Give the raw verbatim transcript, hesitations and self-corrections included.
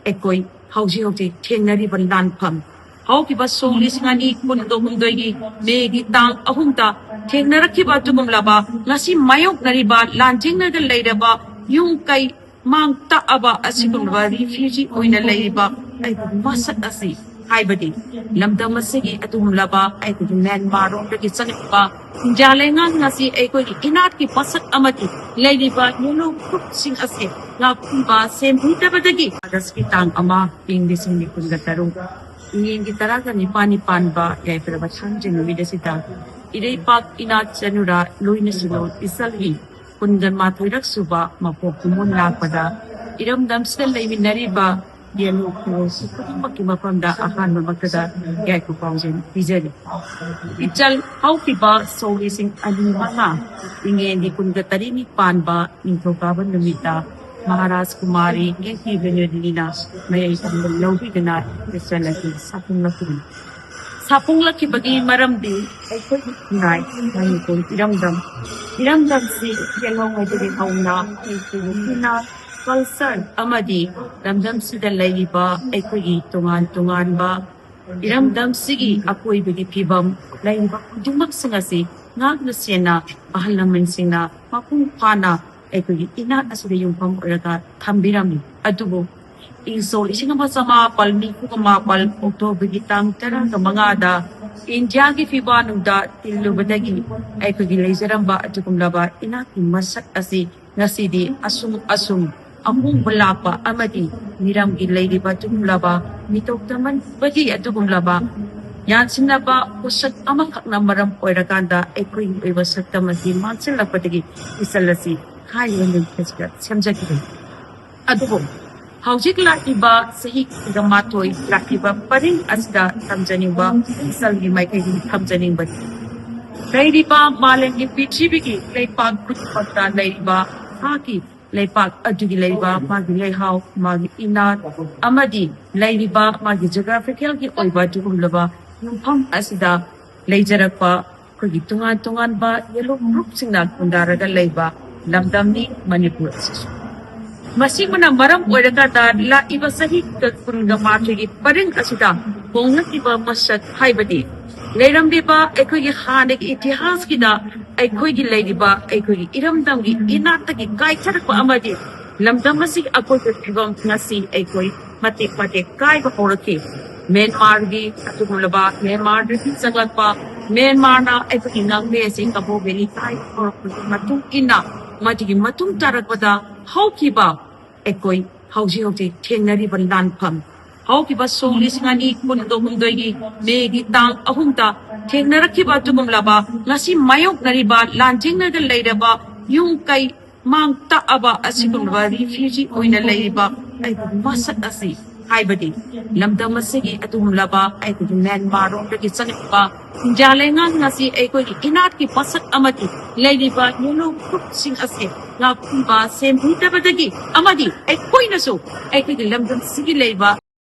ꯑꯩꯈꯣꯏ ꯍꯧꯖꯤꯛ ꯍꯧꯖꯤꯛ ꯊꯦꯡꯅꯔꯤꯕ ꯂꯥꯟꯐꯝ, ꯍꯧꯈꯤꯕ ꯁꯣꯛ ꯂꯤꯁꯤꯡ ꯑꯅꯤ ꯀꯨꯟꯍꯨꯝꯗꯣꯏꯒꯤ ꯃꯦꯒꯤ ꯇꯥꯡ ꯑꯍꯨꯝꯗ ꯊꯦꯡꯅꯔꯛꯈꯤꯕ ꯑꯗꯨꯒꯨꯝꯂꯕ, ꯉꯁꯤ ꯃꯥꯌꯣꯛꯅꯔꯤꯕ, ꯂꯥꯟꯖꯦꯡꯅꯔꯒ ꯂꯩꯔꯕ, ꯌꯨꯝ ꯀꯩ ꯃꯥꯡ ꯇꯥꯛꯑꯕ ꯑꯁꯤꯒꯨꯝꯂꯕ ꯔꯤꯐ꯭ꯌꯨꯖꯤ ꯑꯣꯏꯅ ꯂꯩꯔꯤꯕ ꯑꯩꯒꯤ ꯃꯁꯛ ꯑꯁꯤ, ꯍꯥꯏꯕꯗꯤ ꯂꯝꯗꯝ ꯑꯁꯤꯒꯤ ꯑꯗꯨꯒꯨꯝꯂꯕ ꯑꯩꯈꯣꯏꯒꯤ ꯃ꯭ꯌꯥꯟꯃꯥꯔ ꯔꯣꯝꯗꯒꯤ ꯆꯪꯂꯛꯄ ꯏꯟꯗꯤꯌꯥ ꯂꯩꯉꯥꯛꯅ ꯑꯁꯤ ꯑꯩꯈꯣꯏꯒꯤ ꯏꯅꯥꯠꯀꯤ ꯃꯁꯛ ꯑꯃꯗꯤ ꯂꯩꯔꯤꯕ ꯌꯦꯜꯂꯣ ꯒ꯭ꯔꯨꯞꯁꯤꯡ ꯑꯁꯤ ꯉꯥꯛꯄꯤꯕ ꯁꯦꯝꯕꯤꯗꯕꯗꯒꯤ ꯑꯥꯒꯁꯀꯤ ꯇꯥꯡ ꯑꯃ, ꯏꯪ ꯂꯤꯁꯤꯡ ꯑꯅꯤ ꯀꯨꯟꯒ ꯇꯔꯨꯛ, ꯏꯉꯦꯟꯒꯤ ꯇꯔꯥꯒ ꯅꯤꯄꯥꯟꯅꯤ ꯄꯥꯟꯕ ꯌꯥꯏꯐꯔꯕ ꯊꯥꯡꯖ ꯅꯨꯃꯤꯠ ꯑꯁꯤꯗ ꯏꯔꯩꯄꯥꯛ ꯏꯅꯥꯠ ꯆꯅꯨꯔꯥ ꯂꯣꯏꯅꯁꯤꯂꯣꯟ ꯏꯆꯜꯒꯤ ꯀꯨꯟꯒ ꯃꯥꯊꯣꯏꯔꯛ ꯁꯨꯕ ꯃꯄꯣꯛ ꯀꯨꯝꯑꯣꯟ ꯂꯥꯛꯄꯗ ꯏꯔꯝꯗꯝꯁꯤꯗ ꯂꯩꯃꯤꯟꯅꯔꯤꯕ ꯌꯦꯜꯂꯣ ꯈꯨꯂꯣ ꯈꯨꯗꯤꯡꯃꯛꯀꯤ ꯃꯐꯝꯗ ꯑꯍꯥꯟꯕꯃꯛꯇꯗ ꯌꯥꯏꯐ ꯄꯥꯎꯖꯦꯜ ꯄꯤꯖꯔꯤ꯫ ꯏꯆꯜ ꯍꯧꯈꯤꯕ ꯁꯣꯛ ꯂꯤꯁꯤꯡ ꯑꯅꯤ ꯃꯉꯥ, ꯏꯉꯦꯟꯒꯤ ꯀꯨꯟꯒ ꯇꯔꯦꯠꯅꯤ ꯄꯥꯟꯕ ꯅꯤꯡꯊꯧꯀꯥꯕ ꯅꯨꯃꯤꯠꯇ ꯃꯍꯥꯔꯥꯖ ꯀꯨꯃꯥꯔꯤ ꯀꯦ ꯀꯦ ꯕꯤꯅꯣꯗꯤꯅꯤꯅ ꯃꯌꯥꯏ ꯊꯪꯕ ꯂꯧꯕꯤꯗꯨꯅ ꯏꯆꯜ ꯑꯁꯤ ꯁꯥꯐꯣꯡꯂꯛꯈꯤꯕꯅꯤ꯫ ꯁꯥꯐꯣꯡꯂꯛꯈꯤꯕꯒꯤ ꯃꯔꯝꯗꯤ ꯑꯩꯈꯣꯏꯒꯤ ꯈꯨꯟꯅꯥꯏ ꯃꯅꯤꯄꯨꯔ ꯏꯔꯝꯗꯝ, ꯏꯔꯝꯗꯝꯁꯤ ꯌꯦꯜꯍꯧꯉꯩꯗꯒꯤ ꯍꯧꯅ ꯑꯩꯈꯣꯏꯒꯤ ꯏꯅꯥꯠ, ꯀꯜꯆꯔ ꯑꯃꯗꯤ ꯂꯝꯗꯝꯁꯤꯗ ꯂꯩꯔꯤꯕ ꯑꯩꯈꯣꯏꯒꯤ ꯇꯣꯉꯥꯟ ꯇꯣꯉꯥꯟꯕ ꯏꯔꯝꯗꯝꯁꯤꯒꯤ ꯑꯀꯣꯏꯕꯒꯤ ꯐꯤꯕꯝ, ꯂꯩꯔꯤꯕ ꯈꯨꯗꯤꯡꯃꯛꯁꯤꯡ ꯑꯁꯤ ꯉꯥꯛꯅ ꯁꯦꯟꯅ ꯑꯍꯜ ꯂꯃꯟꯁꯤꯡꯅ ꯃꯄꯨꯡ ꯐꯥꯅ ꯑꯩꯈꯣꯏꯒꯤ ꯏꯅꯥꯠ ꯑꯁꯤꯗ ꯌꯨꯝꯐꯝ ꯑꯣꯏꯔꯒ ꯊꯝꯕꯤꯔꯝꯃꯤ꯫ ꯑꯗꯨꯕꯨ ꯏꯪ ꯁꯣꯛ ꯂꯤꯁꯤꯡ ꯑꯃ ꯆꯃꯥꯄꯜ ꯅꯤꯐꯨꯒ ꯃꯥꯄꯜ ꯑꯣꯛꯇꯣꯕꯔꯒꯤ ꯇꯥꯡ ꯇꯔꯥꯒ ꯃꯉꯥꯗ ꯏꯟꯗꯤꯌꯥꯒꯤ ꯐꯤꯕꯥꯟꯅꯨꯡꯗ ꯇꯤꯜꯂꯨꯕꯗꯒꯤ ꯑꯩꯈꯣꯏꯒꯤ ꯂꯩꯖꯔꯝꯕ ꯑꯗꯨꯒꯨꯝꯂꯕ ꯏꯅꯥꯠꯀꯤ ꯃꯁꯛ ꯑꯁꯤ ꯉꯁꯤꯗꯤ ꯑꯁꯨꯝ ꯑꯁꯨꯝ ꯑꯍꯣꯡꯕ ꯂꯥꯛꯄ ꯑꯃꯗꯤ ꯃꯤꯔꯝꯒꯤ ꯂꯩꯔꯤꯕ ꯑꯗꯨꯒꯨꯝꯂꯕ ꯃꯤꯇꯧ ꯇꯝꯍꯟꯕꯒꯤ ꯑꯗꯨꯒꯨꯝꯂꯕ ꯌꯥꯟꯁꯤꯟꯅꯕ ꯄꯣꯠꯁꯛ ꯑꯃꯈꯛꯅ ꯃꯔꯝ ꯑꯣꯏꯔꯀꯥꯟꯗ ꯑꯩꯈꯣꯏꯒꯤ ꯑꯣꯏꯕ ꯁꯛꯇꯝ ꯑꯁꯤ ꯃꯥꯡꯁꯤꯜꯂꯛꯄꯗꯒꯤ ꯏꯆꯜ ꯑꯁꯤ ꯍꯥꯏꯔꯤꯕ ꯅꯨꯃꯤꯠ ꯑꯁꯤꯗ ꯁꯦꯝꯖꯈꯤꯕꯅꯤ꯫ ꯑꯗꯨꯕꯨ ꯍꯧꯖꯤꯛ ꯂꯥꯛꯂꯤꯕ ꯆꯍꯤ ꯀꯨꯟꯒ ꯃꯥꯊꯣꯏ ꯂꯥꯛꯂꯤꯕ ꯄꯔꯤꯡ ꯑꯁꯤꯗ ꯊꯝꯖꯅꯤꯡꯕ, ꯏꯆꯜꯒꯤ ꯃꯥꯏꯀꯩꯗꯒꯤ ꯊꯝꯖꯅꯤꯡꯕꯗꯤ, ꯂꯩꯔꯤꯕ ꯃꯥꯂꯦꯝꯒꯤ ꯄ꯭ꯔꯤꯊꯤꯕꯤꯒꯤ ꯂꯩꯄꯥꯛ ꯈꯨꯗꯤꯡꯃꯛꯇ ꯂꯩꯔꯤꯕ ꯃꯍꯥꯛꯀꯤ ꯂꯩꯄꯥꯛ ꯑꯗꯨꯒꯤ ꯂꯩꯕ ꯃꯥꯒꯤ ꯂꯩꯍꯥꯎ, ꯃꯥꯒꯤ ꯏꯅꯥꯠ ꯑꯃꯗꯤ ꯂꯩꯔꯤꯕ ꯃꯥꯒꯤ ꯖꯤꯑꯣꯒ꯭ꯔꯥꯐꯤꯀꯦꯜꯒꯤ ꯑꯣꯏꯕ ꯑꯗꯨꯒꯨꯝꯂꯕ ꯌꯨꯝꯐꯝ ꯑꯁꯤꯗ ꯂꯩꯖꯔꯛꯄ ꯑꯩꯈꯣꯏꯒꯤ ꯇꯣꯉꯥꯟ ꯇꯣꯉꯥꯟꯕ ꯌꯦꯜꯂꯣ ꯒ꯭ꯔꯨꯞꯁꯤꯡꯅ ꯈꯨꯟꯗꯥꯔꯒ ꯂꯩꯕ ꯂꯝꯗꯝꯅꯤ ꯃꯅꯤꯄꯨꯔ ꯑꯁꯤꯁꯨ꯫ ꯃꯁꯤꯃꯅ ꯃꯔꯝ ꯑꯣꯏꯔꯀꯥꯟꯗ ꯂꯥꯛꯏꯕ ꯆꯍꯤ ꯀꯨꯟꯒ ꯃꯥꯊꯣꯏꯒꯤ ꯄꯔꯤꯡ ꯑꯁꯤꯗ ꯍꯣꯡꯂꯛꯂꯤꯕ ꯃꯁꯛ ꯍꯥꯏꯕꯗꯤ ꯂꯩꯔꯝꯂꯤꯕ ꯑꯩꯈꯣꯏꯒꯤ ꯍꯥꯟꯅꯒꯤ ꯏꯇꯤꯍꯥꯁꯀꯤꯗ ꯑꯩꯈꯣꯏꯒꯤ ꯂꯩꯔꯤꯕ ꯑꯩꯈꯣꯏꯒꯤ ꯏꯔꯝꯗꯝꯒꯤ ꯏꯅꯥꯠꯇꯒꯤ ꯀꯥꯏꯊꯔꯛꯄ ꯑꯃꯗꯤ ꯂꯝꯗꯝ ꯑꯁꯤꯒꯤ ꯑꯀꯣꯏꯕ ꯐꯤꯕꯝ ꯉꯁꯤ ꯑꯩꯈꯣꯏ ꯃꯇꯦꯛ ꯃꯇꯦꯛ ꯀꯥꯏꯕ ꯍꯧꯔꯛꯈꯤ꯫ ꯃ꯭ꯌꯥꯟꯃꯥꯔꯒꯤ ꯑꯗꯨꯒꯨꯝꯂꯕ ꯃ꯭ꯌꯥꯟꯃꯥꯔꯗꯒꯤ ꯆꯪꯂꯛꯄ ꯃ꯭ꯌꯥꯟꯃꯥꯔꯅ ꯑꯩꯈꯣꯏꯒꯤ ꯉꯝꯃꯦ ꯑꯁꯤ ꯀꯕꯣ ꯚꯦꯂꯤ ꯀꯥꯏꯕ ꯍꯧꯔꯛꯄꯒꯤ ꯃꯇꯨꯡ ꯏꯟꯅ ꯃꯗꯨꯒꯤ ꯃꯇꯨꯡ ꯇꯥꯔꯛꯄꯗ ꯍꯧꯈꯤꯕ ꯑꯩꯈꯣꯏ ꯍꯧꯖꯤꯛ ꯍꯧꯖꯤꯛ ꯊꯦꯡꯅꯔꯤꯕ ꯂꯥꯟꯐꯝ ꯍꯧꯈꯤꯕ ꯁꯣꯛ ꯂꯤꯁꯤꯡ ꯑꯅꯤ ꯀꯨꯟꯒ ꯍꯨꯝꯗꯣꯏꯒꯤ ꯃꯦꯒꯤ ꯇꯥꯡ ꯑꯍꯨꯝꯗ ꯊꯦꯡꯅꯔꯛꯈꯤꯕ ꯑꯗꯨꯒꯨꯝꯂꯕ ꯉꯁꯤ ꯃꯥꯌꯣꯛꯅꯔꯤꯕ ꯂꯥꯟꯖꯦꯡꯅꯗ ꯂꯩꯔꯕ ꯌꯨꯝ ꯀꯩ ꯃꯥꯡ ꯇꯥꯛꯑꯕ ꯑꯁꯤꯒꯨꯝꯂꯕ ꯔꯤꯐ꯭ꯌꯨꯖꯤ ꯑꯣꯏꯅ ꯂꯩꯔꯤꯕ ꯑꯩꯒꯤ ꯃꯁꯛ ꯑꯁꯤ ꯍꯥꯏꯕꯗꯤ ꯂꯝꯗꯝ ꯑꯁꯤꯒꯤ ꯑꯗꯨꯒꯨꯝꯂꯕ ꯑꯩꯈꯣꯏꯒꯤ ꯃ꯭ꯌꯥꯟꯃꯥꯔ ꯔꯣꯝꯗꯒꯤ ꯆꯪꯂꯛꯄ ꯏꯟꯗꯤꯌꯥ ꯂꯩꯉꯥꯛꯅ ꯉꯁꯤ ꯑꯩꯈꯣꯏꯒꯤ ꯏꯅꯥꯠꯀꯤ ꯃꯁꯛ ꯑꯃꯗꯤ ꯂꯩꯔꯤꯕ ꯌꯦꯜꯂꯣ ꯒ꯭ꯔꯨꯞꯁꯤꯡ ꯑꯁꯤ ꯉꯥꯛꯄꯤꯕ ꯁꯦꯝꯕꯤꯗꯕꯗꯒꯤ ꯑꯃꯗꯤ ꯑꯩꯈꯣꯏꯅꯁꯨ ꯑꯩꯈꯣꯏꯒꯤ ꯂꯝꯗꯝꯁꯤꯒꯤ ꯂꯩꯕ